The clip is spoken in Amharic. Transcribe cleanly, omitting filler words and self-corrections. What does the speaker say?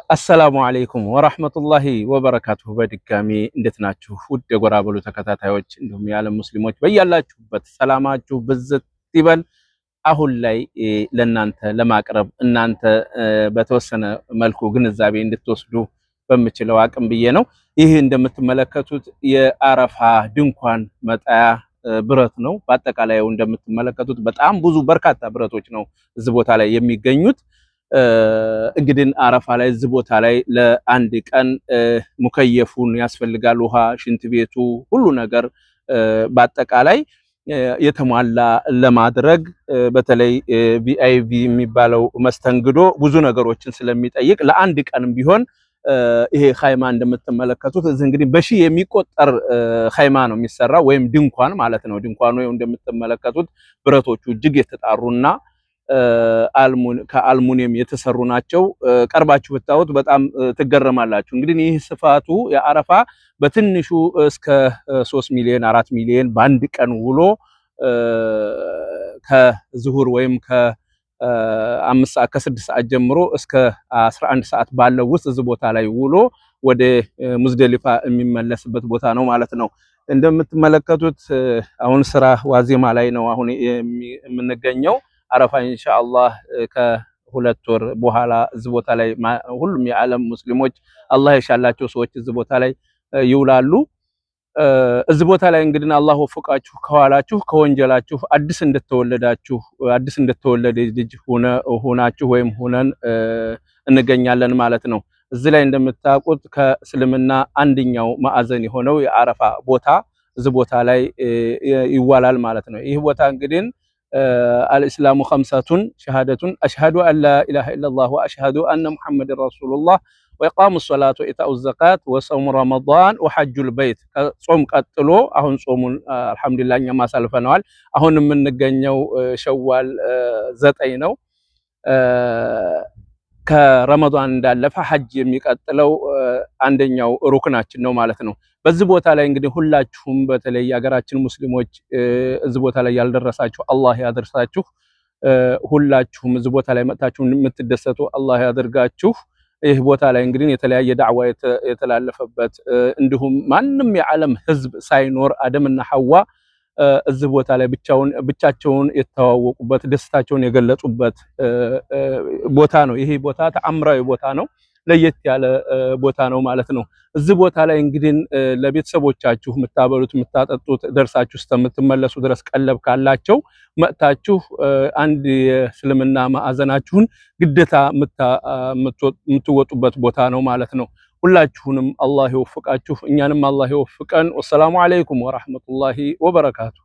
السلام عليكم ورحمة الله وبركاته። በድጋሚ እንዴት ናችሁ? ውድ የጎራ በሉ ተከታታዮች እንዲሁም የዓለም ሙስሊሞች በያላችሁበት ሰላማችሁ ብዝት ይበል። አሁን ላይ ለእናንተ ለማቅረብ እናንተ በተወሰነ መልኩ ግንዛቤ እንድትወስዱ በምችለው አቅም ብዬ ነው። ይህ እንደምትመለከቱት የአረፋ ድንኳን መጣያ ብረት ነው። በአጠቃላይ እንደምትመለከቱት በጣም ብዙ በርካታ ብረቶች ነው እዚህ ቦታ ላይ የሚገኙት። እንግዲህ አረፋ ላይ እዚህ ቦታ ላይ ለአንድ ቀን ሙከየፉን ያስፈልጋል። ውሃ፣ ሽንት ቤቱ፣ ሁሉ ነገር በአጠቃላይ የተሟላ ለማድረግ በተለይ VIP የሚባለው መስተንግዶ ብዙ ነገሮችን ስለሚጠይቅ ለአንድ ቀንም ቢሆን ይሄ ኻይማ እንደምትመለከቱት እዚህ እንግዲህ በሺህ የሚቆጠር ኻይማ ነው የሚሰራው ወይም ድንኳን ማለት ነው። ድንኳኑ እንደምትመለከቱት ብረቶቹ እጅግ የተጣሩና ከአልሙኒየም የተሰሩ ናቸው። ቀርባችሁ ብታዩት በጣም ትገረማላችሁ። እንግዲህ ይህ ስፋቱ የአረፋ በትንሹ እስከ 3 ሚሊዮን 4 ሚሊዮን በአንድ ቀን ውሎ ከዙሁር ወይም ከ5 ሰዓት ከ6 ሰዓት ጀምሮ እስከ 11 ሰዓት ባለው ውስጥ እዚህ ቦታ ላይ ውሎ ወደ ሙዝደሊፋ የሚመለስበት ቦታ ነው ማለት ነው። እንደምትመለከቱት አሁን ስራ ዋዜማ ላይ ነው አሁን የምንገኘው። አረፋ ኢንሻአላህ ከ2 ወር በኋላ እዚህ ቦታ ላይ ሁሉም የዓለም ሙስሊሞች አላህ የሻላቸው ሰዎች እዚህ ቦታ ላይ ይውላሉ። እዚህ ቦታ ላይ እንግዲህ አላህ ወፍቃችሁ ከዋላችሁ ከወንጀላችሁ አዲስ እንደተወለዳችሁ አዲስ እንደተወለደ ልጅ ሆናችሁ ወይም ሆነን እንገኛለን ማለት ነው። እዚህ ላይ እንደምታውቁት ከእስልምና አንደኛው ማዕዘን የሆነው የአረፋ ቦታ እዚህ ቦታ ላይ ይዋላል ማለት ነው። ይህ ቦታ እንግዲህ الإسلام خمسة شهادة أشهد أن لا إله إلا الله وأشهد أن محمدا رسول الله وإقام الصلاة وإيتاء الزكاة وصوم رمضان وحج البيت። ጾም ቀጥሎ አሁን ጾሙን አልሐምዱሊላህ እኛም አሳልፈነዋል። አሁን የምንገኘው ሸዋል 9 ነው። ከረመዳን እንዳለፈ ሐጅ የሚቀጥለው አንደኛው ሩክናችን ነው ማለት ነው። በዚህ ቦታ ላይ እንግዲህ ሁላችሁም በተለይ የሀገራችን ሙስሊሞች እዚህ ቦታ ላይ ያልደረሳችሁ አላህ ያደርሳችሁ። ሁላችሁም እዚህ ቦታ ላይ መጥታችሁ የምትደሰቱ አላህ ያደርጋችሁ። ይህ ቦታ ላይ እንግዲህ የተለያየ ዳዕዋ የተላለፈበት እንዲሁም ማንም የዓለም ሕዝብ ሳይኖር አደምና ሐዋ እዚህ ቦታ ላይ ብቻውን ብቻቸውን የተዋወቁበት ደስታቸውን የገለጹበት ቦታ ነው። ይሄ ቦታ ተአምራዊ ቦታ ነው። ለየት ያለ ቦታ ነው ማለት ነው። እዚህ ቦታ ላይ እንግዲህ ለቤተሰቦቻችሁ የምታበሉት የምታጠጡት ደርሳችሁ እስከምትመለሱ ድረስ ቀለብ ካላቸው መጥታችሁ አንድ የእስልምና ማዕዘናችሁን ግዴታ የምትወጡበት ቦታ ነው ማለት ነው። ሁላችሁንም አላህ ይወፍቃችሁ፣ እኛንም አላህ ይወፍቀን። والسلام عليكم ورحمة الله وبركاته።